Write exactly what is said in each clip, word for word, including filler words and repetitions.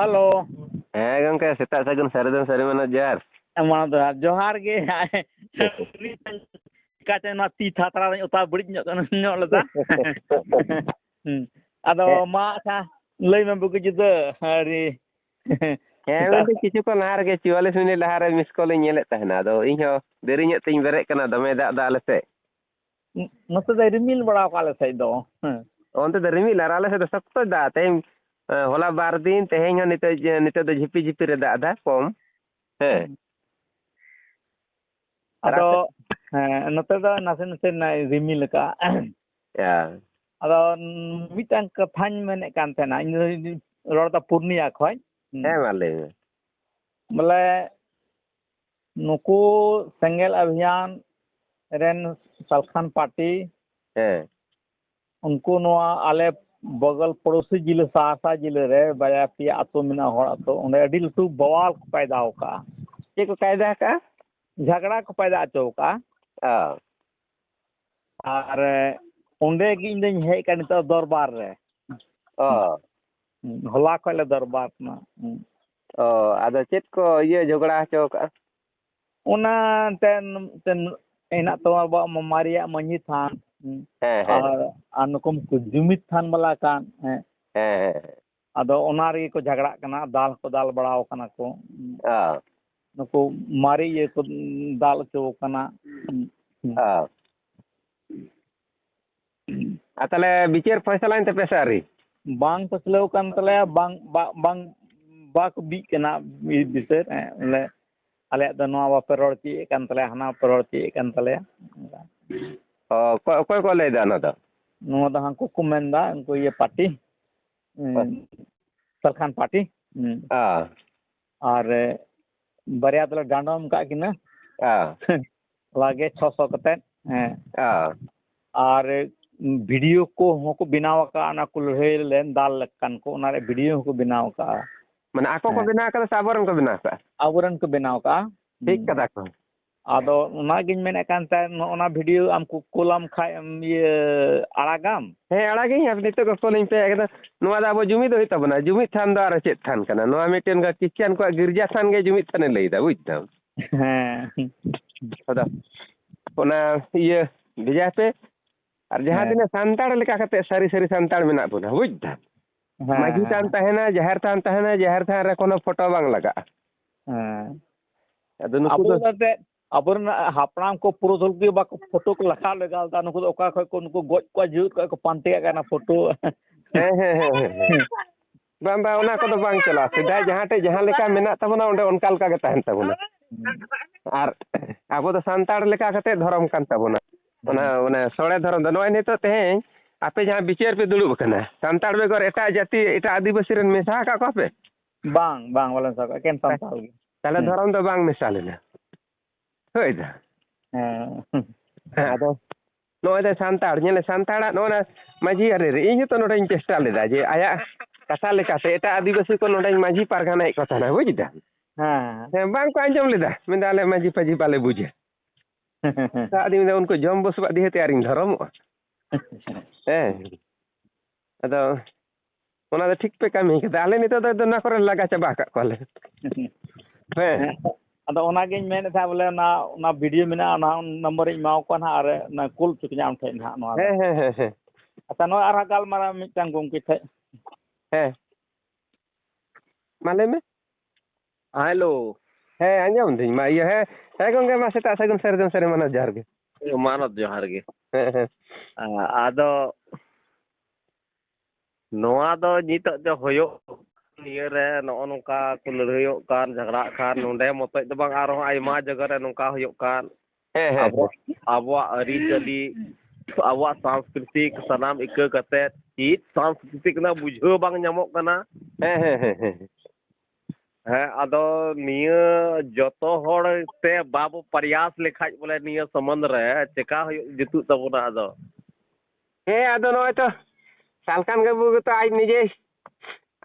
Hello. ᱦᱮᱸ ᱜᱚᱝᱠᱮ, ᱥᱮᱛᱟᱜ ᱥᱟᱹᱜᱩᱱ ᱥᱟᱹᱨᱤ ᱫᱚ ᱥᱟᱹᱨᱤ ᱢᱮᱱᱟ, ᱡᱚᱦᱟᱨ᱾ ᱢᱟᱱᱚᱛ ᱫᱚ ᱡᱚᱦᱟᱨ ᱜᱮ᱾ ᱪᱤᱠᱟᱹᱛᱮ ᱱᱚᱣᱟ ᱛᱤ ᱛᱷᱟᱛᱲᱟ ᱨᱮᱧ ᱚᱛᱟ ᱵᱟᱹᱲᱤᱡ ᱧᱚᱜ ᱠᱟᱱᱟ, ᱧᱚᱜ ᱞᱮᱫᱟ᱾ ᱦᱩᱸ᱾ ᱟᱫᱚ ᱦᱮᱸ᱾ ᱢᱟ ᱟᱪᱪᱷᱟ, ᱞᱟᱹᱭ ᱢᱮ ᱵᱩᱜᱤ ᱡᱩᱫᱟᱹ᱾ ᱟᱹᱰᱤ ᱦᱮᱸ, ᱥᱮᱛᱟᱜ ᱢᱮᱱᱫᱟᱹᱧ ᱠᱤᱪᱷᱩ ᱠᱷᱚᱱ ᱞᱟᱦᱟ ᱨᱮᱜᱮ, ᱪᱩᱣᱟᱞᱤᱥ ᱢᱤᱱᱤᱴ ᱞᱟᱦᱟ ᱨᱮ ᱢᱤᱥ ᱠᱚᱞ ᱤᱧ ᱧᱮᱞᱮᱫ ᱛᱟᱦᱮᱱᱟ, ᱟᱫᱚ ᱤᱧ ᱦᱚᱸ ᱫᱮᱨᱤ ᱧᱚᱜ ᱛᱤᱧ ᱵᱮᱨᱮᱫ ᱠᱟᱱᱟ, ᱫᱚᱢᱮ ᱫᱟᱜ ᱫᱟ ᱟᱞᱮ ᱥᱮᱫ᱾ ᱱᱚᱛᱮ ᱫᱚᱭ ᱨᱤᱢᱤᱞ ᱵᱟᱲᱟ ᱟᱠᱟᱫ ᱟᱞᱮ ᱥᱮᱫ ᱫᱚ᱾ ᱦᱮᱸ᱾ ᱚᱱᱛᱮ ᱫᱚ ᱨᱤᱢᱤᱞ, ᱟᱨ ᱟᱞᱮ ᱥᱮᱫ ᱫᱚ ᱥᱚᱠᱛᱚᱭ ᱫᱟᱜ᱾ ᱛᱮᱦᱮᱧ, ᱮ, ᱦᱚᱞᱟ ᱵᱟᱨ ᱫᱤᱱ, ᱛᱮᱦᱮᱧ ᱦᱚᱸ ᱱᱤᱛᱚᱜ, ᱱᱤᱛᱚᱜ ᱫᱚ ᱡᱷᱤᱯᱤ ᱡᱷᱤᱯᱤ ᱨᱮ ᱫᱟᱜ ᱮᱫᱟ, ᱠᱚᱢ᱾ ᱦᱮᱸ᱾ ᱦᱩᱸ᱾ ᱟᱨ ᱟᱫᱚ, ᱟᱯᱮ? ᱦᱮᱸ, ᱱᱚᱛᱮ ᱫᱚ ᱱᱟᱥᱮ ᱱᱟᱥᱮ ᱱᱟᱭ ᱨᱤᱢᱤᱞ ᱟᱠᱟᱫᱼᱟ᱾ ᱦᱮᱸ᱾ ᱟᱫᱚ ᱢᱤᱫᱴᱟᱝ ᱠᱟᱛᱷᱟᱧ ᱢᱮᱱᱮᱫ ᱠᱟᱱ ᱛᱟᱦᱮᱱᱟ, ᱤᱧ ᱫᱚᱧ ᱨᱚᱲ ᱮᱫᱟ ᱯᱩᱨᱱᱤᱭᱟ ᱠᱷᱚᱱ᱾ ᱦᱩᱸ᱾ ᱦᱮᱸ, ᱢᱟ ᱞᱟᱹᱭ ᱢᱮ᱾ ᱵᱚᱞᱮ ᱱᱩᱠᱩ ᱥᱮᱸᱜᱮᱞ ᱚᱵᱷᱤᱭᱟᱱ ᱨᱮᱱ ᱥᱟᱞᱠᱷᱟᱱ ᱯᱟᱨᱴᱤ, ᱦᱮᱸ᱾ ᱩᱱᱠᱩ ᱱᱚᱣᱟ ᱟᱞᱮ ᱵᱚᱜᱚᱞ ᱯᱚᱲᱚᱥᱤ ᱡᱤᱞᱟᱹ ᱥᱟᱦᱟᱥᱟ ᱡᱤᱞᱟᱹ ᱨᱮ ᱵᱟᱨᱭᱟ ᱯᱮᱭᱟ ᱟᱹᱛᱩ ᱢᱮᱱᱟᱜᱼᱟ, ᱦᱚᱲ ᱟᱹᱛᱩ, ᱚᱸᱰᱮ ᱟᱹᱰᱤ ᱞᱟᱹᱴᱩ ᱵᱟᱣᱟᱞ ᱠᱚ ᱯᱟᱭᱫᱟ ᱟᱠᱟᱫᱼᱟ᱾ ᱪᱮᱫ ᱠᱚ ᱠᱟᱭᱫᱟ ᱟᱠᱟᱫᱼᱟ? ᱡᱷᱟᱜᱽᱲᱟ ᱠᱚ ᱯᱟᱭᱫᱟ ᱦᱚᱪᱚ ᱟᱠᱟᱫᱼᱟ᱾ ᱚ᱾ ᱟᱨ ᱚᱸᱰᱮ ᱜᱮ ᱤᱧ ᱫᱚᱧ ᱦᱮᱡ ᱟᱠᱟᱱ ᱱᱤᱛᱚᱜ ᱫᱚᱨᱵᱟᱨ ᱨᱮ᱾ ᱚ᱾ ᱦᱩᱸ, ᱦᱚᱞᱟ ᱠᱷᱚᱡ ᱞᱮ ᱫᱚᱨᱵᱟᱨ ᱠᱟᱱᱟ᱾ ᱦᱩᱸ᱾ ᱚ, ᱟᱫᱚ ᱪᱮᱫ ᱠᱚ ᱤᱭᱟᱹ ᱡᱷᱚᱜᱽᱲᱟ ᱦᱚᱪᱚ ᱟᱠᱟᱫᱼᱟ? ᱚᱱᱟ ᱮᱱᱛᱮᱫ, ᱮᱱᱛᱮᱫ ᱦᱮᱱᱟᱜ ᱛᱟᱵᱚᱱᱟ ᱟᱵᱚᱣᱟᱜ ᱢᱟ-, ᱢᱟᱨᱮᱭᱟᱜ ᱢᱟᱹᱡᱷᱤ ᱛᱷᱟᱱ, ᱦᱩᱸ᱾ ᱦᱮᱸ, ᱦᱮᱸ᱾ ᱟᱨ, ᱟᱨ ᱱᱩᱠᱩ ᱡᱩᱢᱤᱫ ᱛᱷᱟᱱ ᱵᱟᱞᱟ ᱠᱟᱱ, ᱦᱮᱸ᱾ ᱦᱮᱸ, ᱦᱮᱸ, ᱦᱮᱸ᱾ ᱟᱫᱚ ᱚᱱᱟ ᱨᱮᱜᱮ ᱠᱚ ᱡᱷᱟᱜᱽᱲᱟᱜ ᱠᱟᱱᱟ, ᱫᱟᱞ ᱦᱚᱸᱠᱚ ᱫᱟᱞ ᱵᱟᱲᱟᱣ ᱠᱟᱱᱟ ᱠᱚ᱾ ᱚ᱾ ᱱᱩᱠᱩ ᱢᱟᱨᱮ ᱤᱭᱟᱹ ᱠᱚ ᱫᱟᱞ ᱦᱚᱪᱚ ᱠᱟᱱᱟ᱾ ᱚ᱾ ᱟᱨ ᱛᱟᱦᱞᱮ ᱵᱤᱪᱟᱹᱨ ᱯᱷᱚᱭᱥᱟᱞᱟᱭᱮᱱ ᱛᱟᱯᱮᱭᱟ ᱥᱮ ᱟᱹᱣᱨᱤ? ᱵᱟᱝ ᱯᱷᱟᱹᱥᱞᱟᱹᱣ ᱠᱟᱱ ᱛᱟᱞᱮᱭᱟ, ᱵᱟᱝ, ᱵᱟ-, ᱵᱟᱝ, ᱵᱟᱠᱚ ᱵᱤᱜ ᱠᱟᱱᱟ ᱵᱤ-, ᱵᱤᱪᱟᱹᱨ, ᱦᱮᱸ, ᱵᱚᱞᱮ ᱟᱞᱮᱭᱟᱜ ᱫᱚ ᱱᱚᱣᱟ ᱵᱟᱯᱮ ᱨᱚᱲ ᱦᱚᱪᱚᱭᱮᱫ ᱠᱟᱱ ᱛᱟᱞᱮᱭᱟ, ᱦᱟᱱᱟ ᱵᱟᱯᱮ ᱨᱚᱲ ᱦᱚᱪᱚᱭᱮᱫ ᱠᱟᱱ ᱛᱟᱞᱮᱭᱟ᱾ ᱚ, ᱚᱠᱚᱭ, ᱚᱠᱚᱭ ᱠᱚ ᱞᱟᱹᱭᱫᱟ ᱚᱱᱟ ᱫᱚ? ᱱᱚᱣᱟ ᱫᱚ ᱦᱟᱱᱠᱩ ᱠᱚ ᱢᱮᱱᱫᱟ, ᱩᱱᱠᱩ ᱤᱭᱟᱹ ᱯᱟᱨᱴᱤ, ᱦᱮᱸ᱾ ᱩᱸ, ᱥᱟᱞᱠᱷᱟᱱ ᱯᱟᱨᱴᱤ᱾ ᱦᱩᱸ᱾ ᱚ᱾ ᱟᱨ, ᱮ, ᱵᱟᱨᱭᱟ ᱫᱚᱞᱮ ᱰᱟᱸᱰᱚᱢ ᱟᱠᱟᱫ ᱠᱤᱱᱟ᱾ ᱚ᱾ ᱞᱟᱜᱮ ᱪᱷᱚᱥᱚ ᱠᱟᱛᱮᱫ᱾ ᱦᱮᱸ᱾ ᱚ᱾ ᱟᱨ ᱵᱷᱤᱰᱤᱭᱳ ᱠᱚ ᱦᱚᱸᱠᱚ ᱵᱮᱱᱟᱣ ᱟᱠᱟᱫᱼᱟ, ᱚᱱᱟ ᱠᱚ ᱞᱟᱹᱲᱦᱟᱹᱭ ᱞᱮᱱ ᱫᱟᱞ ᱞᱮᱠᱟᱱ ᱠᱚ, ᱚᱱᱟ ᱨᱮᱭᱟᱜ ᱵᱷᱤᱰᱤᱭᱳ ᱦᱚᱸᱠᱚ ᱵᱮᱱᱟᱣ ᱟᱠᱟᱫᱼᱟ᱾ ᱢᱟᱱᱮ ᱟᱠᱚ ᱠᱚ ᱦᱮᱸ᱾ ᱵᱮᱱᱟᱣ ᱟᱠᱟᱫᱟ ᱥᱮ ᱟᱵᱚᱨᱮᱱ ᱠᱚ ᱵᱮᱱᱟᱣ ᱟᱠᱟᱫᱼᱟ? ᱟᱵᱚᱨᱮᱱ ᱠᱚ ᱵᱮᱱᱟᱣ ᱟᱠᱟᱫᱼᱟ᱾ ᱴᱷᱤᱠ ᱦᱩᱸ᱾ ᱠᱟᱫᱟ ᱠᱚ᱾ ᱟᱫᱚ ᱚᱱᱟᱜᱤᱧ ᱢᱮᱱᱮᱫ ᱠᱟᱱ ᱛᱟᱦᱮᱸᱫ, ᱱᱚᱜᱼᱚ ᱱᱟ video ᱟᱢ ᱠᱩ-, ᱠᱩᱞᱟᱢ ᱠᱷᱟᱡ ᱮᱢ, ᱤᱭᱟᱹ, ᱟᱲᱟᱜᱟᱢ? ᱦᱮᱸ, ᱟᱲᱟᱜᱟᱹᱧ ᱦᱟᱸᱜ, ᱱᱤᱛᱚᱜ ᱜᱮ ᱠᱩᱞᱟᱹᱧ ᱯᱮ᱾ ᱮᱠᱫᱚᱢ ᱱᱚᱣᱟ ᱫᱚ ᱟᱵᱚ ᱡᱩᱢᱤᱫ ᱦᱩᱭᱩᱜ ᱛᱟᱵᱚᱱᱟ᱾ ᱡᱩᱢᱤᱫ ᱛᱷᱟᱱ ᱫᱚ ᱟᱨᱚ ᱪᱮᱫ ᱛᱷᱟᱱ ᱠᱟᱱᱟ? ᱱᱚᱣᱟ ᱢᱤᱫᱴᱮᱱ ᱠᱷᱨᱤᱥᱪᱟᱱ ᱠᱚᱣᱟᱜ ᱜᱤᱨᱡᱟ ᱛᱷᱟᱱ ᱜᱮ ᱡᱩᱢᱤᱫ ᱛᱷᱟᱱᱮ ᱞᱟᱹᱭᱫᱟ, ᱵᱩᱡᱽ ᱫᱟᱢ? ᱦᱮᱸ᱾ ᱟᱫᱚ ᱚᱱᱟ ᱤᱭᱟᱹ ᱵᱷᱮᱡᱟᱭ ᱯᱮ᱾ ᱟᱨ ᱡᱟᱦᱟᱸ ᱦᱮᱸ᱾ ᱛᱤᱱᱟᱹᱜ ᱥᱟᱱᱛᱟᱲ ᱞᱮᱠᱟ ᱠᱟᱛᱮ ᱥᱟᱹᱨᱤ ᱥᱟᱹᱨᱤ ᱥᱟᱱᱛᱟᱲ ᱢᱮᱱᱟᱜ ᱵᱚᱱᱟ, ᱵᱩᱡᱽ ᱫᱟᱢ? ᱦᱮᱸ, ᱢᱟᱹᱡᱷᱤ ᱛᱷᱟᱱ ᱦᱮᱸ᱾ ᱛᱟᱦᱮᱱᱟ, ᱡᱟᱦᱮᱨ ᱛᱷᱟᱱ ᱛᱟᱦᱮᱱᱟ, ᱡᱟᱦᱮᱨ ᱛᱷᱟᱱ ᱨᱮ ᱠᱳᱱᱳ ᱯᱷᱳᱴᱳ ᱵᱟᱝ ᱞᱟᱜᱟᱜᱼᱟ᱾ ᱦᱮᱸ᱾ ᱟᱫᱚ ᱱᱩᱠᱩ ᱟᱵᱚ ᱫᱚ ᱫᱚ ᱮᱱᱛᱮᱫ ᱟᱵᱚᱨᱮᱱ ᱦᱟᱯᱲᱟᱢ ᱠᱚ ᱯᱩᱨᱩᱫᱷᱩᱞ ᱜᱮ ᱵᱟᱠᱚ ᱯᱷᱳᱴᱳ ᱠᱚ ᱞᱟᱜᱟᱣ ᱞᱮᱜᱟ ᱞᱮᱫᱟ᱾ ᱱᱩᱠᱩ ᱫᱚ ᱚᱠᱟ ᱠᱷᱚᱡ ᱠᱚ, ᱱᱩᱠᱩ ᱜᱚᱡ ᱠᱚᱣᱟ, ᱡᱤᱣᱮᱫ ᱠᱚᱣᱟ ᱠᱚ ᱯᱟᱱᱛᱮᱭᱟᱜ ᱠᱟᱱᱟ ᱯᱷᱳᱴᱳ᱾ ᱦᱮᱸ, ᱦᱮᱸ, ᱦᱮᱸ, ᱦᱮᱸ, ᱦᱮᱸ᱾ ᱵᱟᱝ, ᱵᱟᱝ, ᱚᱱᱟ ᱠᱚᱫᱚ ᱵᱟᱝ ᱪᱟᱞᱟᱜᱼᱟ᱾ ᱥᱮᱫᱟᱭ ᱡᱟᱦᱟᱸ ᱴᱷᱮᱡ ᱡᱟᱦᱟᱸ ᱞᱮᱠᱟ ᱢᱮᱱᱟᱜ ᱛᱟᱵᱚᱱᱟ, ᱚᱸᱰᱮ ᱚᱱᱠᱟ ᱞᱮᱠᱟ ᱜᱮ ᱛᱟᱦᱮᱱ ᱛᱟᱵᱚᱱᱟ᱾ ᱦᱩᱸ᱾ ᱟᱨ ᱟᱵᱚ ᱫᱚ ᱥᱟᱱᱛᱟᱲ ᱞᱮᱠᱟ ᱠᱟᱛᱮ ᱫᱷᱚᱨᱚᱢ ᱠᱟᱱ ᱛᱟᱵᱚᱱᱟ᱾ ᱚᱱᱟ, ᱦᱩᱸ᱾ ᱚᱱᱟ ᱥᱚᱲᱮ ᱫᱷᱚᱨᱚᱢ ᱫᱚ ᱱᱚᱜᱼᱚᱭ ᱱᱤᱛᱚᱜ ᱛᱮᱦᱮᱧ ᱟᱯᱮ ᱡᱟᱦᱟᱸ ᱵᱤᱪᱟᱹᱨ ᱯᱮ ᱫᱩᱲᱩᱵ ᱟᱠᱟᱱᱟ, ᱥᱟᱱᱛᱟᱲ ᱵᱮᱜᱚᱨ ᱮᱴᱟᱜ ᱡᱟᱹᱛᱤ, ᱮᱴᱟᱜ ᱟᱹᱫᱤᱵᱟᱹᱥᱤ ᱨᱮᱱ ᱢᱮᱥᱟ ᱟᱠᱟᱫ ᱠᱚᱣᱟ ᱯᱮ? ᱵᱟᱝ, ᱵᱟᱝ, ᱵᱟᱞᱮ ᱢᱮᱥᱟ ᱟᱠᱟᱫ, ᱮᱠᱮᱱ ᱥᱟᱱᱛᱟᱲ ᱜᱮ᱾ ᱛᱟᱦᱞᱮ ᱦᱩᱸ᱾ ᱫᱷᱚᱨᱚᱢ ᱫᱚ ᱵᱟᱝ ᱢᱮᱥᱟ ᱞᱮᱱᱟ᱾ ᱦᱳᱭ ᱫᱟ᱾ ᱦᱮᱸ᱾ ᱦᱮᱸ, ᱟᱫᱚ ᱱᱚᱜᱼᱚᱭ ᱫᱚ ᱥᱟᱱᱛᱟᱲ, ᱧᱮᱞᱮ ᱥᱟᱱᱛᱟᱲᱟᱜ ᱱᱚᱜᱼᱚ ᱱᱟ ᱢᱟᱹᱡᱷᱤ ᱟᱹᱨᱤ ᱨᱮ ᱤᱧ ᱦᱚᱸᱛᱚ ᱱᱚᱰᱮᱧ ᱪᱮᱥᱴᱟ ᱞᱮᱫᱟ ᱡᱮ ᱟᱭᱟᱜ ᱠᱟᱛᱷᱟ ᱞᱮᱠᱟᱛᱮ ᱮᱴᱟᱜ ᱟᱹᱫᱤᱵᱟᱹᱥᱤ ᱠᱚ ᱱᱚᱰᱮᱧ ᱢᱟᱹᱡᱷᱤ ᱯᱟᱨᱜᱟᱱᱟᱭᱮᱫ ᱠᱚ ᱛᱟᱦᱮᱱᱟ, ᱵᱩᱡᱽ ᱫᱟ? ᱦᱮᱸ᱾ ᱦᱮᱸ, ᱵᱟᱝ ᱠᱚ ᱟᱸᱡᱚᱢ ᱞᱮᱫᱟ, ᱢᱮᱱᱫᱟ, "ᱟᱞᱮ ᱢᱟᱹᱡᱷᱤ ᱯᱟᱹᱡᱷᱤ ᱵᱟᱞᱮ ᱵᱩᱡᱟ᱾" ᱦᱮᱸ᱾ ᱟᱫᱚᱧ ᱢᱮᱱᱫᱟ, "ᱩᱱᱠᱩ ᱡᱚᱢ ᱵᱩᱥᱩᱵᱟᱜ ᱫᱤᱦᱟᱹ ᱛᱮ ᱟᱨᱤᱧ ᱫᱷᱚᱨᱚᱢᱚᱜᱼᱟ?" ᱦᱮᱸ᱾ ᱟᱫᱚ ᱚᱱᱟ ᱫᱚ ᱴᱷᱤᱠ ᱯᱮ ᱠᱟᱹᱢᱤ ᱠᱟᱫᱟ᱾ ᱟᱞᱮ ᱱᱤᱛᱚᱜ ᱫᱚ ᱚᱱᱟ ᱠᱚᱨᱮ ᱞᱟᱜᱟ ᱪᱟᱵᱟ ᱟᱠᱟᱫ ᱠᱚᱣᱟᱞᱮ᱾ ᱦᱮᱸ᱾ ᱦᱮᱸ, ᱟᱫᱚ ᱚᱱᱟᱜᱤᱧ ᱢᱮᱱᱮᱫ ᱛᱟᱦᱮᱸᱫ ᱵᱚᱞᱮ ᱚᱱᱟ, ᱚᱱᱟ video ᱢᱮᱱᱟᱜᱼᱟ, ᱚᱱᱟ ᱱᱚᱢᱵᱚᱨᱤᱧ ᱮᱢᱟᱣ ᱠᱚᱣᱟ ᱱᱟᱦᱟᱜ ᱟᱨ ᱚᱱᱟ ᱠᱩᱞ ᱦᱚᱪᱚ ᱠᱤᱧᱟ ᱟᱢ ᱴᱷᱮᱱ ᱱᱟᱦᱟᱜ ᱱᱚᱣᱟ ᱫᱚ᱾ ᱦᱮᱸ, ᱦᱮᱸ, ᱦᱮᱸ, ᱦᱮᱸ᱾ ᱟᱪᱪᱷᱟ, ᱱᱚᱣᱟ ᱟᱨᱦᱚᱸ ᱜᱟᱞᱢᱟᱨᱟᱣ ᱢᱤᱫᱴᱟᱝ ᱜᱚᱢᱠᱮ ᱴᱷᱮᱡ᱾ ᱦᱮᱸ᱾ ᱢᱟ ᱞᱟᱹᱭ ᱢᱮ᱾ ᱦᱮᱞᱳ᱾ ᱦᱮᱸ, ᱟᱸᱡᱚᱢ ᱫᱟᱹᱧ᱾ ᱢᱟ ᱤᱭᱟᱹ, ᱦᱮᱸ, ᱦᱮᱸ ᱜᱚᱢᱠᱮ, ᱢᱟ ᱥᱮᱛᱟᱜ ᱥᱟᱹᱜᱩᱱ ᱥᱟᱨᱡᱚᱢ ᱥᱟᱹᱨᱤ ᱢᱟᱱᱟᱣ ᱡᱚᱦᱟᱨ ᱜᱮ᱾ ᱢᱟᱱᱚᱛ ᱡᱚᱦᱟᱨ ᱜᱮ᱾ ᱦᱮᱸ, ᱦᱮᱸ᱾ ᱟ-, ᱟᱫᱚ ᱱᱚᱣᱟ ᱫᱚ ᱱᱤᱛᱚᱜ ᱫᱚ ᱦᱩᱭᱩᱜ ᱤᱭᱟᱹ ᱨᱮ ᱱᱚᱜᱼᱚ ᱱᱚᱝᱠᱟ ᱠᱚ ᱞᱟᱹᱲᱦᱟᱹᱭᱚᱜ ᱠᱟᱱ, ᱡᱷᱟᱜᱽᱲᱟᱜ ᱠᱟᱱ, ᱱᱚᱰᱮ ᱢᱚᱛᱚᱡ ᱫᱚ ᱵᱟᱝ, ᱟᱨᱦᱚᱸ ᱟᱭᱢᱟ ᱡᱟᱭᱜᱟ ᱨᱮ ᱱᱚᱝᱠᱟ ᱦᱩᱭᱩᱜ ᱠᱟᱱ᱾ ᱦᱮᱸ, ᱦᱮᱸ, ᱟᱵᱚᱣᱟᱜ, ᱦᱮᱸ᱾ ᱟᱵᱚᱣᱟᱜ ᱟᱹᱨᱤᱪᱟᱹᱞᱤ, ᱟᱵᱚᱣᱟᱜ ᱥᱟᱝᱥᱠᱨᱤᱛᱤᱠ ᱥᱟᱱᱟᱢ ᱤᱠᱟᱹ ᱠᱟᱛᱮᱫ ᱪᱮᱫ ᱥᱟᱝᱥᱠᱨᱤᱛᱤᱠ ᱨᱮᱱᱟᱜ ᱵᱩᱡᱷᱟᱹᱣ ᱵᱟᱝ ᱧᱟᱢᱚᱜ ᱠᱟᱱᱟ᱾ ᱦᱮᱸ, ᱦᱮᱸ, ᱦᱮᱸ, ᱦᱮᱸ᱾ ᱦᱮᱸ, ᱟᱫᱚ ᱱᱤᱭᱟᱹ ᱡᱚᱛᱚ ᱦᱚᱲ ᱛᱮ ᱵᱟᱵᱚ ᱯᱨᱚᱭᱟᱥ ᱞᱮᱠᱷᱟᱡ ᱵᱚᱞᱮ ᱱᱤᱭᱟᱹ ᱥᱚᱢᱵᱚᱱᱫᱷ ᱨᱮ ᱪᱮᱠᱟ ᱦᱩᱭᱩᱜ ᱡᱩᱛᱩᱜ ᱛᱟᱵᱚᱱᱟ ᱟᱫᱚ? ᱦᱮᱸ, ᱟᱫᱚ ᱱᱚᱜᱼᱚᱭ ᱛᱚ ᱥᱟᱞᱠᱷᱟᱱ ᱵᱟᱹᱵᱩ ᱜᱮᱛᱚ ᱟᱡ ᱱᱤᱡᱮᱭ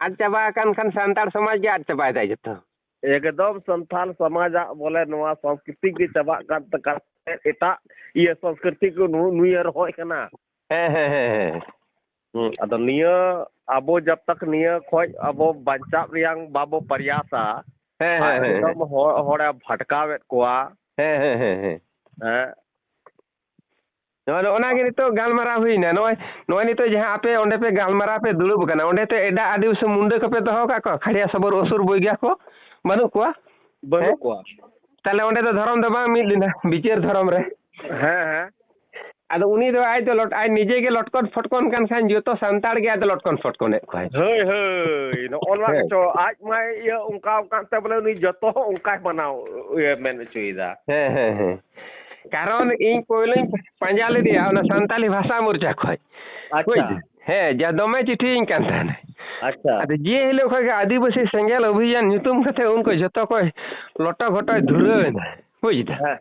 ᱟᱫ ᱪᱟᱵᱟ ᱟᱠᱟᱱ ᱠᱷᱟᱱ ᱥᱟᱱᱛᱟᱲ ᱥᱚᱢᱟᱡᱽ ᱜᱮ ᱟᱫ ᱪᱟᱵᱟᱭᱮᱫᱟᱭ ᱡᱚᱛᱚ᱾ ᱮᱠᱫᱚᱢ ᱥᱟᱱᱛᱟᱲ ᱥᱚᱢᱟᱡᱟᱜ ᱵᱚᱞᱮ ᱱᱚᱣᱟ ᱥᱚᱝᱥᱠᱨᱤᱛᱤ ᱜᱮ ᱪᱟᱵᱟᱜ ᱠᱟᱱ ᱛᱟᱠᱚᱣᱟ, ᱮᱴᱟᱜ ᱤᱭᱟᱹ ᱥᱚᱝᱥᱠᱨᱤᱛᱤ ᱠᱚ ᱱᱩ-, ᱱᱩᱭᱮ ᱨᱚᱦᱚᱭ ᱠᱟᱱᱟ᱾ ᱦᱮᱸ, ᱦᱮᱸ, ᱦᱮᱸ, ᱦᱮᱸ᱾ ᱦᱩᱸ, ᱟᱫᱚ ᱱᱤᱭᱟᱹ ᱟᱵᱚ ᱡᱟᱵ ᱛᱟᱠ ᱱᱤᱭᱟᱹ ᱠᱷᱚᱡ ᱟᱵᱚ ᱵᱟᱧᱪᱟᱜ ᱨᱮᱭᱟᱝ ᱵᱟᱵᱚ ᱯᱨᱚᱭᱟᱥᱟ, ᱦᱮᱸ, ᱦᱮᱸ, ᱦᱮᱸ, ᱮᱠᱫᱚᱢ ᱦᱮᱸ᱾ ᱦᱚᱲ, ᱦᱚᱲᱮ ᱵᱷᱟᱴᱠᱟᱣᱮᱫ ᱠᱚᱣᱟ᱾ ᱦᱮᱸ, ᱦᱮᱸ, ᱦᱮᱸ, ᱦᱮᱸ᱾ ᱦᱮᱸ᱾ ᱱᱚᱜᱼᱚᱭ, ᱱᱚᱜᱼᱚ ᱱᱟ ᱜᱮ ᱱᱤᱛᱚᱜ ᱜᱟᱞᱢᱟᱨᱟᱣ ᱦᱩᱭᱱᱟ᱾ ᱱᱚᱜᱼᱚᱭ, ᱱᱚᱜᱼᱚᱭ ᱱᱤᱛᱚᱜ ᱡᱟᱦᱟᱸ ᱟᱯᱮ ᱚᱸᱰᱮ ᱯᱮ ᱜᱟᱞᱢᱟᱨᱟᱣ ᱯᱮ ᱫᱩᱲᱩᱵ ᱟᱠᱟᱱᱟ, ᱚᱸᱰᱮ ᱛᱚ ᱮᱴᱟᱜ ᱟᱹᱫᱤᱵᱟᱹᱥᱤ ᱢᱩᱱᱰᱟᱹ ᱠᱚᱯᱮ ᱫᱚᱦᱚ ᱟᱠᱟᱫ ᱠᱚᱣᱟ, ᱠᱷᱟᱲᱭᱟ ᱥᱚᱵᱚᱨ ᱚᱥᱩᱨ ᱵᱚᱭᱜᱟ ᱠᱚ ᱵᱟᱹᱱᱩᱜ ᱠᱚᱣᱟ? ᱵᱟᱹᱱᱩᱜ ᱦᱮᱸ? ᱠᱚᱣᱟ᱾ ᱛᱟᱦᱞᱮ ᱚᱸᱰᱮ ᱫᱚ ᱫᱷᱚᱨᱚᱢ ᱫᱚ ᱵᱟᱝ ᱢᱤᱫ ᱞᱮᱱᱟ, ᱵᱤᱪᱟᱹᱨ ᱫᱷᱚᱨᱚᱢ ᱨᱮ᱾ ᱦᱮᱸ, ᱦᱮᱸ᱾ ᱟᱫᱚ ᱩᱱᱤ ᱫᱚ ᱟᱡ ᱫᱚ ᱞᱚᱴ-, ᱟᱡ ᱱᱤᱡᱮ ᱜᱮ ᱞᱚᱴᱠᱚᱱ ᱯᱷᱚᱴᱠᱚᱱ ᱠᱟᱱ ᱠᱷᱟᱱ ᱡᱚᱛᱚ ᱥᱟᱱᱛᱟᱲ ᱜᱮ ᱟᱡ ᱫᱚ ᱞᱚᱴᱠᱚᱱ ᱯᱷᱚᱴᱠᱚᱱᱮᱫ ᱠᱚᱣᱟᱭ᱾ ᱦᱳᱭ, ᱦᱳᱭ, ᱱᱚᱜᱼᱚ ᱱᱚᱣᱟ ᱦᱮᱸ᱾ ᱜᱮᱪᱚ, ᱟᱡ ᱢᱟᱭ ᱤᱭᱟᱹ ᱚᱱᱠᱟ ᱚᱱᱠᱟᱱ ᱛᱮ ᱵᱚᱞᱮ ᱩᱱᱤ ᱡᱚᱛᱚ ᱦᱚᱸ ᱚᱱᱠᱟᱭ ᱢᱟᱱᱟᱣ, ᱤᱭᱟᱹ ᱢᱮᱱ ᱦᱚᱪᱚᱭᱮᱫᱟ᱾ ᱦᱮᱸ, ᱦᱮᱸ, ᱦᱮᱸ᱾ ᱠᱟᱨᱚᱱ ᱤᱧ ᱯᱳᱭᱞᱳᱧ ᱯᱟᱸᱡᱟ ᱞᱮᱫᱮᱭᱟ ᱚᱱᱟ ᱥᱟᱱᱛᱟᱞᱤ ᱵᱷᱟᱥᱟ ᱢᱳᱨᱪᱟ ᱠᱷᱚᱡ᱾ ᱟᱪᱪᱷᱟ᱾ ᱵᱩᱡᱽ ᱫᱟᱢ? ᱦᱮᱸ, ᱡᱟ ᱫᱚᱢᱮ ᱪᱤᱴᱷᱤᱭᱟᱹᱧ ᱠᱟᱱ ᱛᱟᱦᱮᱱᱟ᱾ ᱟᱪᱪᱷᱟ᱾ ᱟᱫᱚ ᱡᱮ ᱦᱤᱞᱳᱜ ᱠᱷᱚᱡ ᱜᱮ ᱟᱹᱫᱤᱵᱟᱹᱥᱤ ᱥᱮᱸᱜᱮᱞ ᱚᱵᱷᱤᱡᱟᱱ ᱧᱩᱛᱩᱢ ᱠᱟᱛᱮ ᱩᱱᱠᱩ ᱡᱚᱛᱚ ᱠᱚ ᱞᱚᱴᱚ ᱜᱷᱚᱴᱚᱭ ᱫᱷᱩᱨᱟᱹᱣ ᱮᱱᱟ᱾ ᱵᱩᱡᱽ ᱫᱟᱢ? ᱦᱮᱸ᱾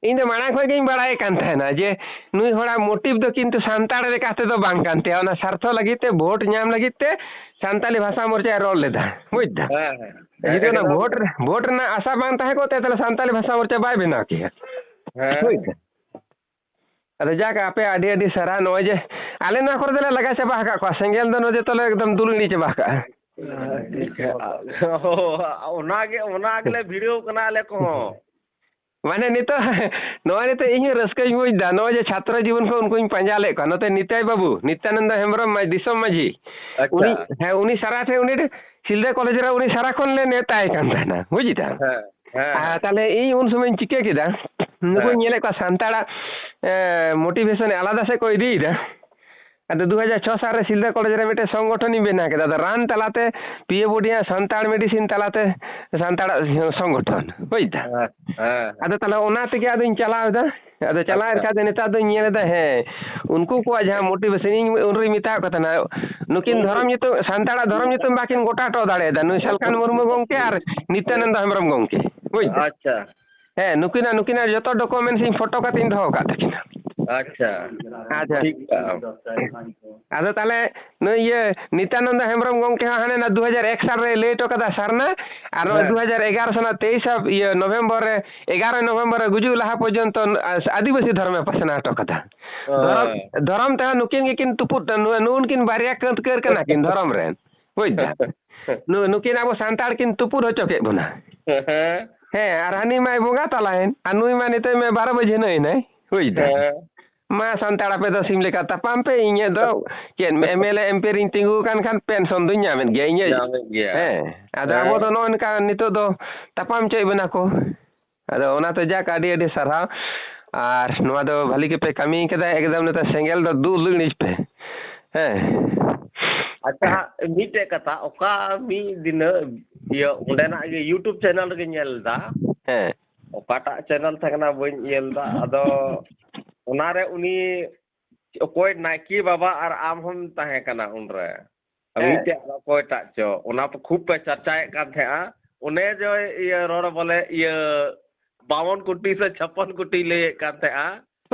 ᱤᱧ ᱫᱚ ᱢᱟᱲᱟᱝ ᱠᱷᱚᱡ ᱜᱤᱧ ᱵᱟᱲᱟᱭ ᱠᱟᱱ ᱛᱟᱦᱮᱱᱟ ᱡᱮ ᱱᱩᱭ ᱦᱚᱲᱟᱜ motive ᱫᱚ ᱠᱤᱱᱛᱩ ᱥᱟᱱᱛᱟᱲ ᱞᱮᱠᱟ ᱛᱮᱫᱚ ᱵᱟᱝ ᱠᱟᱱ ᱛᱟᱭᱟ, ᱚᱱᱟ ᱥᱟᱨᱛᱷᱚ ᱞᱟᱹᱜᱤᱫ ᱛᱮ, ᱵᱷᱳᱴ ᱧᱟᱢ ᱞᱟᱹᱜᱤᱫ ᱛᱮ ᱥᱟᱱᱛᱟᱞᱤ ᱵᱷᱟᱥᱟ ᱢᱳᱨᱪᱟᱭ ᱨᱚᱲ ᱞᱮᱫᱟ᱾ ᱵᱩᱡᱽ ᱫᱟᱢ? ᱦᱮᱸ, ᱦᱮᱸ᱾ ᱡᱩᱫᱤ ᱚᱱᱟ ᱮᱠᱫᱚᱢ᱾ ᱵᱷᱳᱴ ᱨᱮ, ᱵᱷᱳᱴ ᱨᱮᱱᱟᱜ ᱟᱥᱟ ᱵᱟᱝ ᱛᱟᱦᱮᱸ ᱠᱚᱜ ᱛᱟᱭᱟ, ᱛᱟᱦᱞᱮ ᱥᱟᱱᱛᱟᱞᱤ ᱵᱷᱟᱥᱟ ᱢᱳᱨᱪᱟ ᱵᱟᱭ ᱵᱮᱱᱟᱣ ᱠᱮᱭᱟ᱾ ᱦᱮᱸ᱾ ᱵᱩᱡᱽ ᱫᱟᱢ? ᱟᱫᱚ ᱡᱟᱠ, ᱟᱯᱮ ᱟᱹᱰᱤ ᱟᱹᱰᱤ ᱥᱟᱨᱦᱟᱣ᱾ ᱱᱚᱜᱼᱚᱭ ᱡᱮ ᱟᱞᱮ ᱱᱚᱣᱟ ᱠᱚᱨᱮ ᱫᱚᱞᱮ ᱞᱟᱜᱟ ᱪᱟᱵᱟ ᱟᱠᱟᱫ ᱠᱚᱣᱟ, ᱥᱮᱸᱜᱮᱞ ᱫᱚ ᱱᱚᱣᱟ ᱡᱚᱛᱚ ᱞᱮ ᱮᱠᱫᱚᱢ ᱫᱩᱞ ᱤᱬᱤᱡ ᱪᱟᱵᱟ ᱟᱠᱟᱫᱼᱟ᱾ ᱚᱱᱟᱜᱮ, ᱚᱱᱟ ᱜᱮᱞᱮ ᱵᱷᱤᱲᱟᱹᱣ ᱠᱟᱱᱟ ᱟᱞᱮ ᱠᱚᱦᱚᱸ᱾ ᱢᱟᱱᱮ ᱱᱤᱛᱚᱜ, ᱱᱚᱜᱼᱚᱭ ᱱᱤᱛᱚᱜ ᱤᱧ ᱦᱚᱸ ᱨᱟᱹᱥᱠᱟᱹᱧ ᱵᱩᱡᱽ ᱮᱫᱟ, ᱱᱚᱜᱼᱚᱭ ᱡᱮ ᱪᱷᱟᱛᱨᱚ ᱡᱤᱵᱚᱱ ᱠᱷᱚᱱ ᱩᱱᱠᱩᱧ ᱯᱟᱸᱡᱟ ᱞᱮᱫ ᱠᱚᱣᱟ, ᱱᱚᱛᱮ ᱱᱤᱛᱟᱭ ᱵᱟᱹᱵᱩ, ᱱᱤᱛᱭᱟᱱᱚᱱᱫᱚ ᱦᱮᱢᱵᱨᱚᱢ ᱢᱟ-, ᱫᱤᱥᱚᱢ ᱢᱟᱹᱡᱷᱤ, ᱟᱪᱪᱷᱟ᱾ ᱩᱱᱤ, ᱦᱮᱸ, ᱩᱱᱤ ᱥᱟᱨᱟ ᱴᱷᱮᱱ, ᱩᱱᱤ ᱥᱤᱞᱫᱟᱹ ᱠᱚᱞᱮᱡᱽ ᱨᱮ ᱩᱱᱤ ᱥᱟᱨᱟ ᱠᱷᱚᱱ ᱞᱮ ᱱᱮᱣᱛᱟᱭ ᱠᱟᱱ ᱛᱟᱦᱮᱱᱟ, ᱵᱩᱡᱽ ᱮᱫᱟ? ᱦᱮᱸ, ᱦᱮᱸ, ᱟᱨ ᱦᱮᱸ᱾ ᱛᱟᱦᱞᱮ ᱤᱧ ᱩᱱ ᱥᱚᱢᱚᱭᱤᱧ ᱪᱤᱠᱟᱹ ᱠᱮᱫᱟ, ᱱᱩᱠᱩᱧ ᱦᱮᱸ᱾ ᱧᱮᱞᱮᱫ ᱠᱚᱣᱟ ᱥᱟᱱᱛᱟᱲᱟᱜ, ᱮ, motivation ᱟᱞᱟᱫᱟ ᱥᱮᱫ ᱠᱚ ᱤᱫᱤᱭᱮᱫᱟ᱾ ᱟᱫᱚ ᱫᱩ ᱦᱟᱡᱟᱨ ᱪᱷᱚ ᱥᱟᱞ ᱨᱮ ᱥᱤᱞᱫᱟᱹ ᱠᱚᱞᱮᱡᱽ ᱨᱮ ᱢᱤᱫᱴᱮᱱ ᱥᱚᱝᱜᱚᱴᱷᱚᱱᱤᱧ ᱵᱮᱱᱟᱣ ᱠᱮᱫᱟ᱾ ᱟᱫᱚ ᱨᱟᱱ ᱛᱟᱞᱟᱛᱮ, ᱯᱤᱭᱮ ᱵᱚᱰᱤᱭᱟ ᱥᱟᱱᱛᱟᱲ medicine ᱛᱟᱞᱟᱛᱮ ᱥᱟᱱᱛᱟᱲᱟᱜ ᱥᱚᱝᱜᱚᱴᱷᱚᱱ, ᱵᱩᱡᱽ ᱫᱟ? ᱦᱮᱸ, ᱦᱮᱸ᱾ ᱟᱫᱚ ᱛᱟᱦᱞᱮ ᱚᱱᱟ ᱛᱮᱜᱮ ᱟᱫᱚᱧ ᱪᱟᱞᱟᱣ ᱮᱫᱟ᱾ ᱟᱫᱚ ᱪᱟᱞᱟᱣ ᱮᱱ ᱟᱪᱪᱷᱟ᱾ ᱠᱷᱟᱱ ᱫᱚ ᱱᱮᱛᱟᱨ ᱫᱚᱧ ᱧᱮᱞ ᱮᱫᱟ, ᱦᱮᱸ, ᱩᱱᱠᱩ ᱠᱚᱣᱟᱜ ᱡᱟᱦᱟᱸ motivation, ᱤᱧ ᱩᱱᱨᱮᱧ ᱢᱮᱛᱟᱣ ᱠᱚ ᱛᱟᱦᱮᱱᱟ, ᱱᱩᱠᱤᱱ ᱫᱷᱚᱨᱚᱢ ᱧᱩᱛᱩᱢ, ᱥᱟᱱᱛᱟᱲᱟᱜ ᱫᱷᱚᱨᱚᱢ ᱧᱩᱛᱩᱢ ᱵᱟᱠᱤᱱ ᱜᱚᱴᱟ ᱦᱚᱴᱚ ᱫᱟᱲᱮᱭᱟᱫᱟ, ᱱᱩᱭ ᱥᱟᱞᱠᱷᱟᱱ ᱢᱩᱨᱢᱩ ᱜᱚᱢᱠᱮ ᱟᱨ ᱱᱤᱛᱭᱟᱱᱚᱱᱫᱚ ᱦᱮᱢᱵᱨᱚᱢ ᱜᱚᱢᱠᱮ, ᱵᱩᱡᱽ ᱫᱟ? ᱟᱪᱪᱷᱟ᱾ ᱦᱮᱸ, ᱱᱩᱠᱤᱱᱟᱜ, ᱱᱩᱠᱤᱱᱟᱜ ᱡᱚᱛᱚ documents ᱤᱧ photo ᱠᱟᱛᱮ ᱤᱧ ᱫᱚᱦᱚ ᱟᱠᱟᱫ ᱛᱟᱹᱠᱤᱱᱟ᱾ ᱟᱪᱪᱷᱟ᱾ ᱟᱪᱪᱷᱟ᱾ ᱴᱷᱤᱠ ᱜᱮᱭᱟ᱾ ᱟᱫᱚ ᱛᱟᱦᱚᱞᱮ ᱱᱩᱭ ᱤᱭᱟᱹ ᱱᱤᱛᱭᱟᱱᱚᱱᱫᱚ ᱦᱮᱢᱵᱨᱚᱢ ᱜᱚᱢᱠᱮ ᱦᱚᱸ ᱦᱟᱱᱮ ᱚᱱᱟ ᱫᱩ ᱦᱟᱡᱟᱨ ᱮᱠ ᱥᱟᱞ ᱨᱮᱭ ᱞᱟᱹᱭ ᱦᱚᱴᱚ ᱠᱟᱫᱟ ᱥᱟᱨᱱᱟ, ᱟᱨ ᱱᱚᱜᱼᱚᱭ ᱦᱮᱸ᱾ ᱫᱩ ᱦᱟᱡᱟᱨ ᱮᱜᱟᱨᱚ ᱥᱚᱱᱟᱜ ᱛᱮᱭᱤᱥ ᱤᱭᱟᱹ ᱱᱚᱵᱷᱮᱢᱵᱚᱨ ᱨᱮ, ᱮᱜᱟᱨᱚ ᱱᱚᱵᱷᱮᱢᱵᱚᱨ ᱨᱮ ᱜᱩᱡᱩᱜ ᱞᱟᱦᱟ ᱯᱚᱨᱡᱚᱱᱛᱚ ᱟᱹᱫᱤᱵᱟᱹᱥᱤ ᱫᱷᱚᱨᱚᱢᱮ ᱯᱟᱥᱱᱟᱣ ᱦᱚᱴᱚ ᱠᱟᱫᱟ᱾ ᱦᱮᱸ᱾ ᱫᱷᱚᱨᱚᱢ, ᱫᱷᱚᱨᱚᱢ ᱛᱮᱦᱚᱸ ᱱᱩᱠᱤᱱ ᱜᱮᱠᱤᱱ ᱛᱩᱯᱩᱫ, ᱱᱩ-, ᱱᱩᱜᱼᱩ ᱱᱩᱠᱤᱱ ᱵᱟᱨᱭᱟ ᱠᱟᱹᱛ ᱠᱟᱹᱨ ᱠᱟᱱᱟ ᱠᱤᱱ ᱫᱷᱚᱨᱚᱢ ᱨᱮᱱ, ᱵᱩᱡᱽ ᱫᱟ? ᱱᱩ-, ᱱᱩᱠᱤᱱ ᱟᱵᱚ ᱥᱟᱱᱛᱟᱲ ᱠᱤᱱ ᱛᱩᱯᱩᱫ ᱦᱚᱪᱚ ᱠᱮᱫ ᱵᱚᱱᱟ᱾ ᱦᱮᱸ᱾ ᱦᱮᱸ, ᱟᱨ ᱦᱟᱹᱱᱤ ᱢᱟᱭ ᱵᱚᱸᱜᱟ ᱛᱟᱞᱟᱭᱮᱱ, ᱟᱨ ᱱᱩᱭ ᱢᱟ ᱱᱤᱛᱚᱜ ᱢᱟ ᱵᱟᱨᱚ ᱵᱟᱡᱮ ᱱᱟᱹᱭ ᱱᱟᱭ, ᱵᱩᱡᱽ ᱫᱟ? ᱦᱮᱸ᱾ ᱢᱟ ᱥᱟᱱᱛᱟᱲ ᱟᱯᱮ ᱫᱚ ᱥᱤᱢ ᱞᱮᱠᱟ ᱛᱟᱯᱟᱢ ᱯᱮ, ᱤᱧᱟᱹᱜ ᱫᱚ ᱪᱮᱫ M L A M P ᱨᱤᱧ ᱛᱤᱸᱜᱩ ᱟᱠᱟᱱ ᱠᱷᱟᱱ ᱯᱮᱱᱥᱚᱱ ᱫᱚᱧ ᱧᱟᱢᱮᱫ ᱜᱮᱭᱟ ᱤᱧᱟᱹᱜ᱾ ᱧᱟᱢᱮᱫ ᱜᱮᱭᱟ᱾ ᱦᱮᱸ, ᱟᱫᱚ ᱦᱮᱸ᱾ ᱟᱵᱚ ᱫᱚ ᱱᱚᱜᱼᱚ ᱱᱚᱝᱠᱟ ᱱᱤᱛᱚᱜ ᱫᱚ ᱛᱟᱯᱟᱢ ᱦᱚᱪᱚᱭᱮᱫ ᱵᱚᱱᱟ ᱠᱚ᱾ ᱟᱫᱚ ᱚᱱᱟᱛᱮ ᱡᱟᱠ ᱟᱹᱰᱤ ᱟᱹᱰᱤ ᱥᱟᱨᱦᱟᱣ, ᱟᱨ ᱱᱚᱣᱟ ᱫᱚ ᱵᱷᱟᱹᱞᱤ ᱜᱮᱯᱮ ᱠᱟᱹᱢᱤ ᱠᱟᱫᱟ, ᱮᱠᱫᱚᱢ ᱱᱮᱛᱟᱨ ᱥᱮᱸᱜᱮᱞ ᱫᱚ ᱫᱩᱞ ᱤᱬᱤᱡ ᱯᱮ᱾ ᱦᱮᱸ᱾ ᱟᱪᱪᱷᱟ, ᱢᱤᱫᱴᱮᱡ ᱠᱟᱛᱷᱟ, ᱚᱠᱟ ᱢᱤᱫ ᱫᱤᱱᱟᱹ ᱤᱭᱟᱹ ᱚᱸᱰᱮᱱᱟᱜ ᱜᱮ YouTube ᱪᱮᱱᱮᱞ ᱨᱮᱜᱮᱧ ᱧᱮᱞ ᱮᱫᱟ, ᱦᱮᱸ᱾ ᱚᱠᱟᱴᱟᱜ ᱪᱮᱱᱮᱞ ᱛᱟᱦᱮᱸ ᱠᱟᱱᱟ ᱵᱟᱹᱧ ᱧᱮᱞ ᱮᱫᱟ, ᱟᱫᱚ ᱚᱱᱟᱨᱮ ᱩᱱᱤ ᱚᱠᱚᱭ ᱱᱟᱭᱠᱮ ᱵᱟᱵᱟ ᱟᱨ ᱟᱢ ᱦᱚᱸᱢ ᱛᱟᱦᱮᱸ ᱠᱟᱱᱟ ᱩᱱᱨᱮ᱾ ᱟᱨ ᱦᱮᱸ᱾ ᱢᱤᱫᱴᱮᱡ ᱟᱨ ᱚᱠᱚᱭᱴᱟᱜ ᱪᱚ, ᱚᱱᱟ ᱠᱚ ᱠᱷᱩᱵ ᱯᱮ ᱪᱟᱨᱪᱟᱭᱮᱫ ᱠᱟᱱ ᱛᱟᱦᱮᱸᱜᱼᱟ᱾ ᱚᱱᱮ ᱡᱮ ᱤᱭᱟᱹ ᱨᱚᱲ ᱵᱚᱞᱮ ᱤᱭᱟᱹ ᱵᱟᱣᱚᱱ ᱠᱳᱴᱤ ᱥᱮ ᱪᱷᱟᱯᱯᱟᱱ ᱠᱳᱴᱤ ᱞᱟᱹᱭᱮᱫ ᱠᱟᱱ ᱛᱟᱦᱮᱸᱜᱼᱟ᱾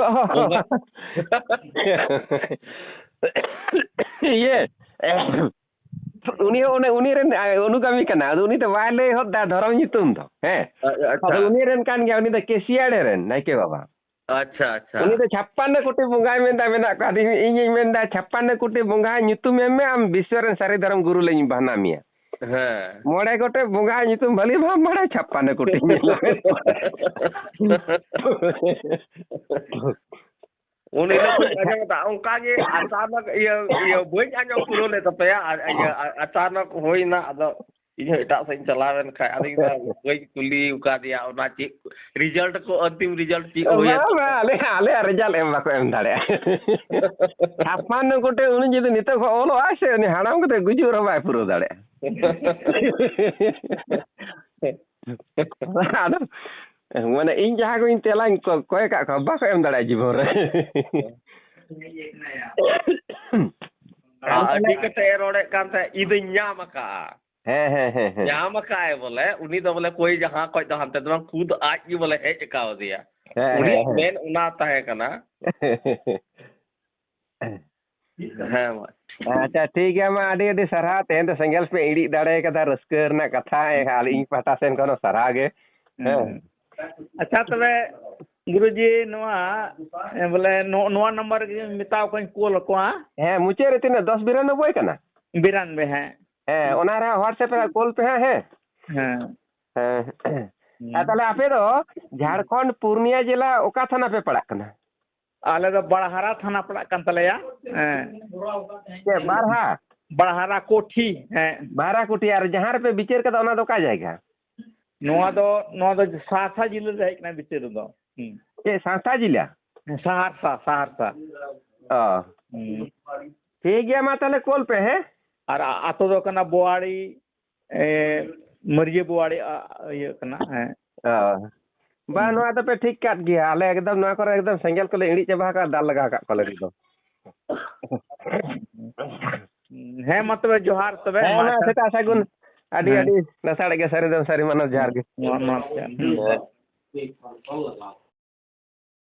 ᱚᱱᱟ ᱤᱭᱟᱹ, ᱩᱱᱤ ᱦᱚᱸ ᱚᱱᱮ ᱩᱱᱤ ᱨᱮᱱ, ᱟ, ᱚᱱᱩᱜᱟᱢᱤ ᱠᱟᱱᱟ᱾ ᱟᱫᱚ ᱩᱱᱤ ᱫᱚ ᱵᱟᱭ ᱞᱟᱹᱭ ᱦᱚᱫ ᱫᱟ ᱫᱷᱚᱨᱚᱢ ᱧᱩᱛᱩᱢ ᱫᱚ᱾ ᱦᱮᱸ᱾ ᱟ-, ᱟᱪᱪᱷᱟ᱾ ᱟᱫᱚ ᱩᱱᱤ ᱨᱮᱱ ᱠᱟᱱ ᱜᱮᱭᱟ, ᱩᱱᱤ ᱫᱚ ᱠᱮᱥᱤᱭᱟᱲᱮ ᱨᱮᱱ ᱱᱟᱭᱠᱮ ᱵᱟᱵᱟ᱾ ᱟᱪᱪᱷᱟ, ᱟᱪᱪᱷᱟ᱾ ᱩᱱᱤ ᱫᱚ ᱪᱷᱟᱯᱯᱟᱱᱱᱚ ᱠᱳᱴᱤ ᱵᱚᱸᱜᱟᱭ ᱢᱮᱱᱫᱟ ᱢᱮᱱᱟᱜ ᱠᱚᱣᱟ᱾ ᱟᱫᱚ ᱤᱧᱤᱧ ᱢᱮᱱᱫᱟ, "ᱪᱷᱟᱯᱯᱟᱱᱱᱚ ᱠᱳᱴᱤ ᱵᱚᱸᱜᱟ ᱧᱩᱛᱩᱢ ᱮᱢ ᱢᱮ, ᱟᱢ ᱵᱤᱥᱥᱚ ᱨᱮᱱ ᱥᱟᱹᱨᱤ ᱫᱷᱚᱨᱚᱢ ᱜᱩᱨᱩ ᱞᱮ ᱵᱟᱦᱱᱟ ᱢᱮᱭᱟ᱾" ᱦᱮᱸ᱾ ᱢᱚᱬᱮ ᱜᱚᱴᱮᱡ ᱵᱚᱸᱜᱟ ᱧᱩᱛᱩᱢ ᱵᱷᱟᱹᱞᱤ ᱵᱟᱢ ᱵᱟᱲᱟᱭ, ᱪᱷᱟᱯᱯᱟᱱᱱᱚ ᱠᱳᱴᱤ ᱧᱮᱞ ᱢᱮ᱾ ᱩᱱ ᱦᱤᱞᱳᱜ ᱠᱷᱚᱱ ᱟᱸᱡᱚᱢ ᱮᱫᱟ, ᱚᱱᱠᱟ ᱜᱮ ᱟᱪᱟᱱᱚᱠ ᱤᱭᱟᱹ, ᱤᱭᱟᱹ, ᱵᱟᱹᱧ ᱟᱸᱡᱚᱢ ᱯᱩᱨᱟᱹᱣ ᱞᱮᱫ ᱛᱟᱯᱮᱭᱟ, ᱟᱨ ᱤᱭᱟᱹ, ᱟ-, ᱟᱪᱟᱱᱚᱠ ᱦᱩᱭᱱᱟ, ᱟᱫᱚ ᱤᱧ ᱦᱚᱸ ᱮᱴᱟᱜ ᱥᱮᱫ ᱤᱧ ᱪᱟᱞᱟᱣ ᱮᱱ ᱠᱷᱟᱡ, ᱟᱫᱚᱧ ᱢᱮᱱᱫᱟ, ᱵᱟᱹᱧ ᱠᱩᱞᱤ ᱟᱠᱟᱫᱮᱭᱟ, ᱚᱱᱟ ᱪᱮᱫ ᱨᱮᱡᱟᱞᱴ ᱠᱚ, ᱟᱱᱛᱤᱢ ᱨᱮᱡᱟᱞᱴ ᱪᱮᱫ ᱦᱩᱭᱮᱱ ᱵᱟᱝ, ᱵᱟᱝ, ᱟᱞᱮ, ᱟᱞᱮᱭᱟᱜ ᱨᱮᱡᱟᱞᱴ ᱮᱢ ᱵᱟᱠᱚ ᱮᱢ ᱫᱟᱲᱮᱭᱟᱜᱼᱟ᱾ ᱪᱷᱟᱯᱯᱟᱱᱱᱚ ᱜᱚᱴᱮᱡ, ᱩᱱᱤ ᱡᱩᱫᱤ ᱱᱤᱛᱚᱜ ᱠᱷᱚᱱ ᱚᱞᱚᱜ ᱟᱭ ᱥᱮ, ᱩᱱᱤ ᱦᱟᱲᱟᱢ ᱠᱟᱛᱮ ᱜᱩᱡᱩᱜ ᱨᱮᱦᱚᱸ ᱵᱟᱭ ᱯᱩᱨᱟᱹᱣ ᱫᱟᱲᱮᱭᱟᱜᱼᱟ᱾ ᱟᱫᱚ, ᱢᱟᱱᱮ, ᱤᱧ ᱡᱟᱦᱟᱸ ᱠᱚᱧ ᱛᱮᱞᱟᱧ ᱠᱚ-, ᱠᱚᱭ ᱠᱟᱜ ᱠᱚᱣᱟ, ᱵᱟᱠᱚ ᱮᱢ ᱫᱟᱲᱮᱭᱟᱜᱼᱟ ᱡᱤᱵᱚᱱ ᱨᱮ᱾ ᱟᱹᱰᱤ ᱠᱟᱛᱮ ᱮ ᱨᱚᱲᱮᱫ ᱠᱟᱱ ᱛᱟᱦᱮᱸᱫ, ᱤᱧ ᱫᱚᱧ ᱧᱟᱢ ᱟᱠᱟᱜᱼᱟ᱾ ᱦᱮᱸ, ᱦᱮᱸ, ᱦᱮᱸ, ᱦᱮᱸ᱾ ᱧᱟᱢ ᱟᱠᱟᱫ ᱟᱭ ᱵᱚᱞᱮ, ᱩᱱᱤ ᱫᱚ ᱵᱚᱞᱮ ᱠᱳᱭ ᱡᱟᱦᱟᱸ ᱠᱷᱚᱡ ᱫᱚ ᱦᱟᱱᱛᱮ ᱫᱚ ᱵᱟᱝ, ᱠᱷᱩᱫ ᱟᱡ ᱜᱮ ᱵᱚᱞᱮ ᱦᱮᱡ ᱟᱠᱟᱣ ᱫᱮᱭᱟ᱾ ᱦᱮᱸ, ᱩᱱᱤᱭᱟᱜ ᱦᱮᱸ, ᱦᱮᱸ᱾ ᱢᱮᱱ ᱚᱱᱟ ᱛᱟᱦᱮᱸ ᱠᱟᱱᱟ᱾ ᱦᱮᱸ, ᱢᱟ᱾ ᱟᱪᱪᱷᱟ, ᱴᱷᱤᱠ ᱜᱮᱭᱟ, ᱢᱟ, ᱟᱹᱰᱤ ᱟᱹᱰᱤ ᱥᱟᱨᱦᱟᱣ᱾ ᱛᱮᱦᱮᱧ ᱫᱚ ᱥᱮᱸᱜᱮᱞ ᱯᱮ ᱤᱲᱤᱡ ᱫᱟᱲᱮ ᱠᱟᱫᱟ, ᱨᱟᱹᱥᱠᱟᱹ ᱨᱮᱱᱟᱜ ᱠᱟᱛᱷᱟ, ᱟᱹᱞᱤᱧ ᱯᱟᱦᱴᱟ ᱥᱮᱱ ᱠᱷᱚᱱ ᱦᱚᱸ ᱥᱟᱨᱦᱟᱣ ᱜᱮ᱾ ᱦᱮᱸ᱾ ᱦᱮᱸ᱾ ᱟᱪᱪᱷᱟ, ᱛᱚᱵᱮ ᱜᱩᱨᱩᱡᱤ, ᱱᱚᱣᱟ, ᱮ, ᱵᱚᱞᱮ, ᱱᱚ-, ᱱᱚᱣᱟ ᱱᱟᱢᱵᱟᱨ ᱨᱮᱜᱮ ᱢᱮᱛᱟᱣ ᱠᱚᱣᱟᱧ, ᱠᱚᱞ ᱟᱠᱚᱣᱟ᱾ ᱦᱮᱸ, ᱢᱩᱪᱟᱹᱫ ᱨᱮ ᱛᱤᱱᱟᱹᱜ, ᱫᱚᱥ ᱵᱤᱨᱟᱱᱚᱵᱵᱳᱭ ᱠᱟᱱᱟ? ᱵᱤᱨᱟᱱᱵᱳᱭ, ᱦᱮᱸ᱾ ᱦᱮᱸ, ᱚᱱᱟ ᱨᱮ WhatsApp ᱨᱮ ᱠᱚᱞ ᱯᱮ ᱦᱟᱸᱜ, ᱦᱮᱸ᱾ ᱦᱮᱸ᱾ ᱦᱮᱸ᱾ ᱦᱩᱸ᱾ ᱟᱨ ᱛᱟᱦᱞᱮ ᱟᱯᱮ ᱫᱚ ᱡᱷᱟᱲᱠᱷᱚᱸᱰ ᱯᱩᱨᱱᱤᱭᱟ ᱡᱮᱞᱟ ᱚᱠᱟ ᱛᱷᱟᱱᱟ ᱯᱮ ᱯᱟᱲᱟᱜ ᱠᱟᱱᱟ? ᱟᱞᱮ ᱫᱚ ᱵᱟᱲᱦᱟᱨᱟ ᱛᱷᱟᱱᱟ ᱯᱟᱲᱟᱜ ᱠᱟᱱ ᱛᱟᱞᱮᱭᱟ᱾ ᱦᱮᱸ᱾ ᱪᱮᱫ, ᱵᱟᱨᱦᱟ? ᱵᱟᱲᱦᱟᱨᱟ ᱠᱳᱴᱷᱤ, ᱦᱮᱸ᱾ ᱵᱟᱨᱦᱟ ᱠᱳᱴᱷᱤ, ᱟᱨ ᱡᱟᱦᱟᱸ ᱨᱮᱯᱮ ᱵᱤᱪᱟᱹᱨ ᱠᱟᱫᱟ, ᱚᱱᱟ ᱫᱚ ᱚᱠᱟ ᱡᱟᱭᱜᱟ? ᱱᱚᱣᱟ ᱫᱚ, ᱱᱚᱣᱟ ᱫᱚ ᱥᱟᱦᱟᱨᱥᱟ ᱡᱤᱞᱟᱹ ᱨᱮ ᱦᱮᱡ ᱠᱟᱱᱟ ᱵᱤᱪᱟᱹᱨ ᱫᱚ᱾ ᱦᱩᱸ᱾ ᱪᱮᱫ, ᱥᱟᱦᱟᱨᱥᱟ ᱡᱤᱞᱟ? ᱥᱟᱦᱟᱨᱥᱟ, ᱥᱟᱦᱟᱨᱥᱟ᱾ ᱚ᱾ ᱦᱩᱸ᱾ ᱴᱷᱤᱠ ᱜᱮᱭᱟ, ᱢᱟ ᱛᱟᱦᱞᱮ ᱠᱚᱞ ᱯᱮ, ᱦᱮᱸ? ᱟᱨ ᱟ-, ᱟᱛᱳ ᱫᱚ ᱠᱟᱱᱟ ᱵᱳᱣᱟᱲᱤ, ᱮ, ᱢᱟᱹᱨᱤᱭᱟᱹ ᱵᱳᱣᱟᱲᱤ, ᱟ, ᱤᱭᱟᱹ ᱠᱟᱱᱟ, ᱦᱮᱸ᱾ ᱚ᱾ ᱵᱟᱝ, ᱦᱩᱸ᱾ ᱱᱚᱣᱟ ᱫᱚᱯᱮ ᱴᱷᱤᱠ ᱠᱟᱫ ᱜᱮᱭᱟ᱾ ᱟᱞᱮ ᱮᱠᱫᱚᱢ ᱱᱚᱣᱟ ᱠᱚᱨᱮ ᱮᱠᱫᱚᱢ ᱥᱮᱸᱜᱮᱞ ᱠᱚᱞᱮ ᱤᱬᱤᱡ ᱪᱟᱵᱟ ᱟᱠᱟᱫ, ᱫᱟᱞ ᱞᱟᱜᱟ ᱟᱠᱟᱫ ᱠᱚᱣᱟᱞᱮ ᱮᱠᱫᱚᱢ᱾ ᱦᱮᱸ, ᱢᱟ ᱛᱚᱵᱮ ᱡᱚᱦᱟᱨ ᱛᱚᱵᱮ, ᱦᱮᱸ, ᱢᱟ ᱢᱟ, ᱟᱪᱪᱷᱟ᱾ ᱥᱮᱛᱟᱜ ᱥᱟᱹᱜᱩᱱ᱾ ᱟᱹᱰᱤ, ᱦᱮᱸ᱾ ᱟᱹᱰᱤ ᱞᱟᱥᱟᱲ ᱜᱮ ᱥᱟᱹᱨᱤ ᱫᱚ ᱥᱟᱹᱨᱤ ᱢᱟᱱᱚᱛ ᱡᱚᱦᱟᱨ ᱜᱮ᱾ ᱢᱟ, ᱢᱟ, ᱟᱪᱪᱷᱟ᱾ ᱦᱩᱸ᱾ ᱦᱮᱸ᱾